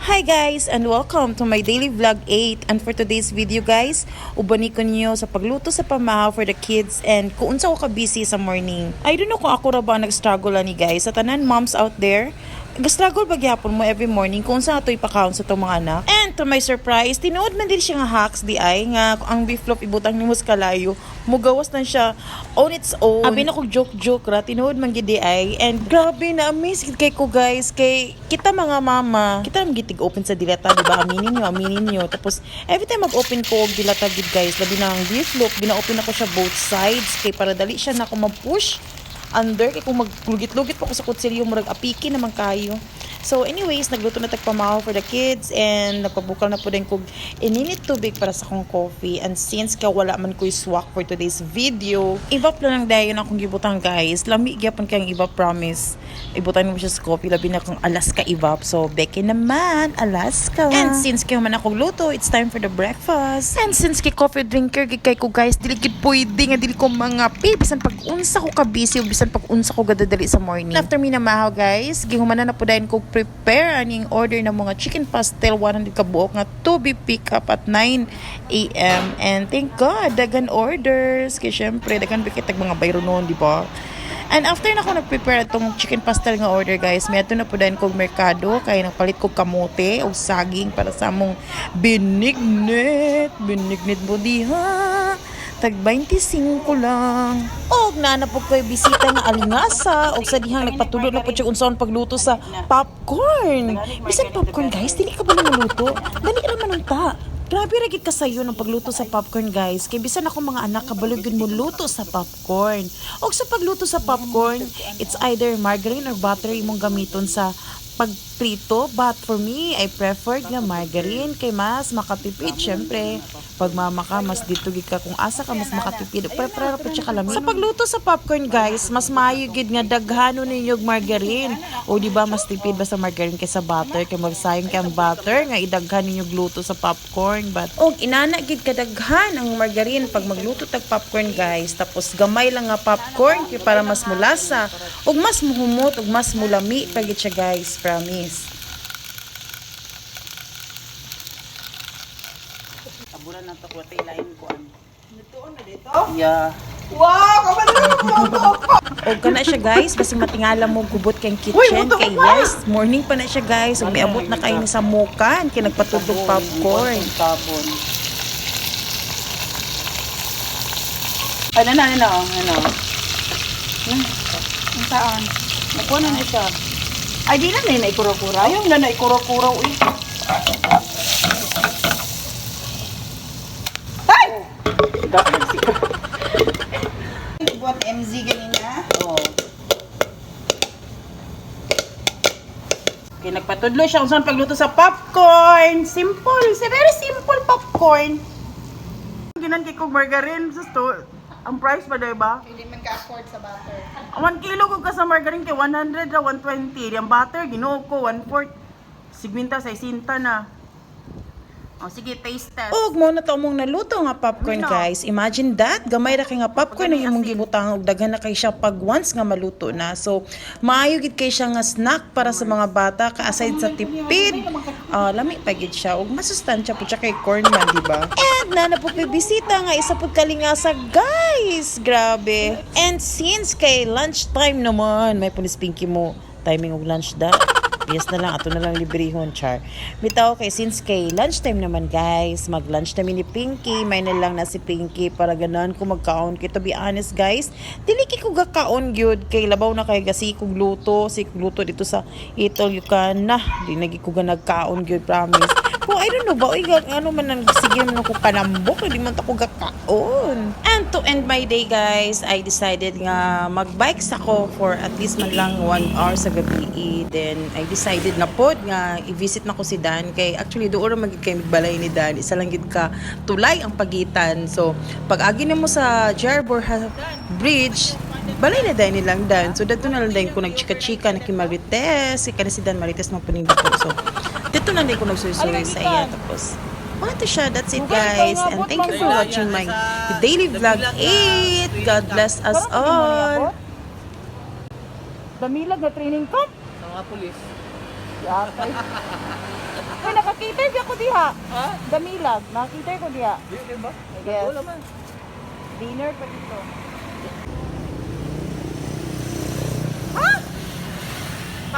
Hi guys, and welcome to my daily vlog 8. And for today's video, guys, ubani ko niyo sa pagluto sa pamahaw for the kids and kung unsa ko ka busy sa morning. I don't know kung ako ra ba nag-struggle ani, guys. Sa tanan moms out there, ga-struggle ba gyapon mo every morning kung unsa ato ipakaon sa atong mga anak? And to my surprise, tinuod man din siya nga hacks di ay nga ang beef loaf ibutang nimo sa kalayo, mugawas na siya on its own. Abi na kog joke joke ra, tinuod man gid di ay. And grabe na amaze gid kay ko, guys, kay kita mga mama, kita man gid open sa dilata, di ba? Aminin niyo, aminin niyo. Tapos every time mag-open ko og dilata gid, guys, labi na ang beef loaf, gina-open ako siya both sides kay para dali siya na ako ma-push under, kay kung maglugit-lugit pa ko sa kutsilyo, murag apiki naman kayo. So anyways, nagluto na tag pamahaw for the kids and nagpabukal na po din kog ininit tubig para sa akong coffee. And since ka wala man ko'y swak for today's video, evap lang dayon akong gibutang, guys. Lami gyapon kayong evap, promise. Ibutang mo siya sa coffee, labi na kung Alaska evap. So beke naman, Alaska. And since kay man akong luto, it's time for the breakfast. And since kay coffee drinker gid kay ko, guys, dili gid pwede nga dili ko mga bisan pag unsa ko ka busy o bisan pag unsa ko gadadali sa morning. After mi namahaw, guys, gihumanan na po dayon ko prepare aning order ng mga chicken pastel, 100 ka buok nga to be pick up at 9 a.m. And thank God, dagan orders. Kay syempre, dagan bikit mga bayro noon, di ba? And after na ako nag-prepare itong chicken pastel nga order, guys, may na po dayon kog merkado kay nagpalit kog kamote o saging para sa among binignit. Binignit mo diha. Tag 25 lang. Og naa na po ko'y bisita nga alingasa og sa dihang nagpatulo na po siya unsaon pagluto sa popcorn. Bisan popcorn, guys, dili ka ba maluto? Dali ra man unta. Grabe ra gid kasayo ng pagluto sa popcorn, guys. Kay bisan ako mga anak, kabalo gid mo luto sa popcorn. Og sa pagluto sa popcorn, it's either margarine or butter imong gamiton sa pagprito, but for me, I preferred nga margarine kay mas makatipid. Syempre, pag mama ka, mas dito gid ka kung asa ka mas makatipid. Prefer pa siya kalami. Sa pagluto sa popcorn, guys, mas maayo gid nga daghano ninyo og margarine. O di ba mas tipid ba sa margarine kaysa butter, kay magsayang kay ang butter nga idaghan ninyo luto sa popcorn? But og inana gid kadaghan ang margarine pag magluto tag popcorn, guys. Tapos gamay lang nga popcorn kay para mas mulasa ug mas muhumot ug mas mulami pa gid siya, guys, promise. Taburan na to ko tay lain ko an. Yeah. Wow! Kabalo na! Og kana siya, guys, basi matingala mo gubot kay kitchen kay yes, morning pa na siya, guys, ug miabot na kay ni sa mukan kay nagpatudlog popcorn. Sabon. Ano na, ano na, ano. Ang saan? Nakuha na na siya. Ay, di na na naikura-kura. Ayaw na naikuraw-kuraw eh. Ay! Dapat siya. Buat MZ ganina. Oo. Okay, nagpatudlo siya kung saan pagluto sa popcorn. Simple. It's a very simple popcorn. Ginan kay kog margarine. Sus to, ang price pa, diba? Hindi man ka-afford sa butter. 1 kilo ko ka sa margarine kay 100 ra, 120. Ang butter, Ginoo ko, 1/4. Sigminta sa isinta na. O sige, taste test. Og mo na to among naluto nga popcorn, Ano? guys. Imagine that, gamay ra kay nga popcorn ang imong gibutang og daghan na kay siya pag once nga maluto na. So maayo gid kay siya nga snack para sa mga bata ka aside sa tipid. Ah, lami pa gid siya ug masustansya pud siya kay corn man, di ba? And naa na po ko'y bisita nga isa pud kalingasa, guys. Grabe. And since kay lunchtime naman, may pulis Pinky mo timing og lunch da. Yes na lang, ato na lang librehon, char. Bitaw kay since kay lunchtime naman, guys, mag lunch namin ni Pinky, may na lang na si Pinky para ganan ko magkaon. Kay to be honest, guys, dili kay ko gakaon gyud kay labaw na kay gasi kog luto, si kog luto dito sa Itol Yucan na, di nagi ko nagkaon gyud, promise. Kung I don't know ba, oy, ano man ang sige man ako kanambok, hindi man ta ko gakaon. And to end my day, guys, I decided nga magbikes ako for at least man lang 1 hour sa gabi. Then I decided na pod nga i-visit na ko si Dan kay actually doon ra magid kay balay ni Dan. Isa lang gid ka tulay ang pagitan. So pag agi na mo sa Jarbor Bridge, balay na dahil nilang Dan. So dadto na lang din ko nagchika-chika na Marites. Kaya si Dan Marites man puning dito. So dito na din ko nagsusuray sa iya. Tapos mga to siya. That's it, guys. And thank you for watching my daily vlog 8. God bless us all. Damilag na training camp. Sa mga pulis. Yatay. Uy, naka-cater ba ako diha? Ha? Damilag, naka-cater ko diha. Di ba? Yes. Wala man. Dinner pa dito.